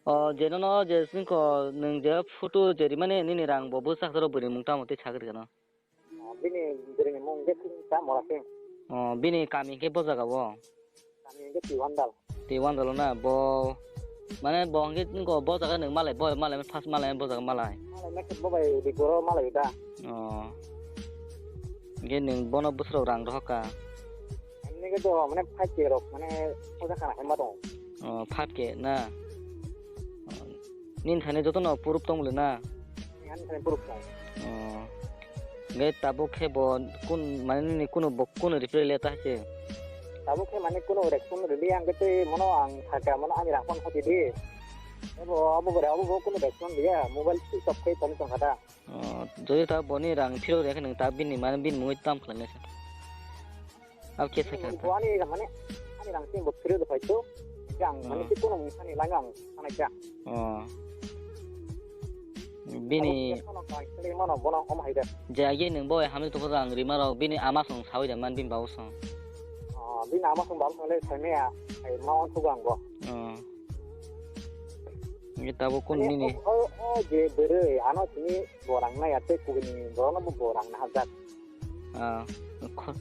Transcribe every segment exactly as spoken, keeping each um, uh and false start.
O, je nono je singko nwng je photo je rimani nini rang bo bwswk hakhe bwrwi mung tamo tei sagri gano. O, bini bwrwini mung je sing ta Mora Sing. O, bini kami hwnkhe bo jaga o? Kami hwnkhe Tiwandal. Tiwandal na bo, mane bo hwnkhe nokho bo jaga nwng malai, bo malai first malai bo jaga malai. Malai na khe bo bai ri goro malai da. O. Hwnkhe nwng bono bwswk rang rohor kha? Nini khe to mane five K rok mane hoja khana hai ma tong. O, five K na? O, nini thani jotono proof tong le na? Ani thani proof tong. O. Hwnkhe tabuk khe bo kun, mane nini kunu bo kunu reply le ta hai se? Tabuk khe mane kunu reaction rwliya, hwnkhe tei mono ang sakha, mono ani rang phone khoti di. Abo, abo bore, abo bo kunu reaction rwya, mobile switch off khe tong tong kha da. O, jodi ta boni rang phirok rwya khe nwng ta bini mane bini mungwi tam khlainai se? Abo khe sakha ta. Bo ani rang mane, ani rang sini bo phirok rw phai to. Hwnkhe ang mane, o, tei kunu mung sani lang ang sanai kha. O. Bini abo khe mano, mano, bono om hai da. Je age nwng bo hamle tongkha rang rima rok bini ama song sawi da man bini babo song. O, bini ama song babo song le saimaya, ai ma on thugo ang bo. O. Nge tabuk kun nini? O, o, o je bwrwi, ano sini borang nai ate kugini borokno bo borang na hajak. Ah, kho-,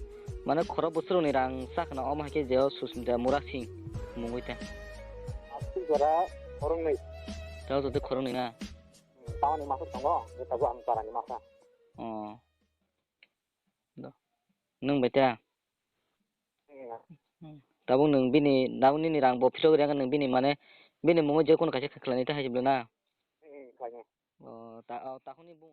mane khoro bwswrwngni rang sakna omo hai khe je o Susmita Mura Singh mungwi ta. Aswk jora khoroknwi. Tao joto khoroknwi na? Hmm, tamoni masa tongo, je tabuk ang parani masa. Oh. Do. Nwng bai ta? Hmm. Hmm. Tabuk nwng bini, tabuk nini rang bo philok rang nwng bini mane, bini mungwi je kono kaisa khlainai ta hai se bwlwi na? Hmm, khlainai. Oh, ta, oh, takhoni bung.